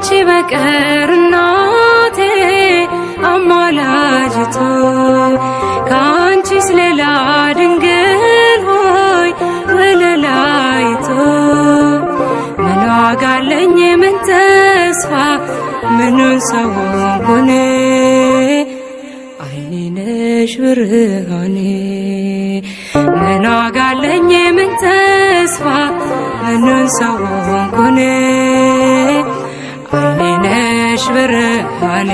ካንቺ በቀር እናቴ አማላጅቱ፣ ካንቺስ ሌላ ድንግል ሆይ ወለላይቱ። ምን ዋጋ አለኝ፣ ምን ተስፋ፣ ምኑን ሰው ሆንኩኔ፣ አይኔ ነሽ ብርሃኔ። ምን ዋጋ አለኝ፣ ምን ተስፋ፣ ምኑን ሰው ሆንኩኔ፣ አይኔ ነሽ ብርሃኔ።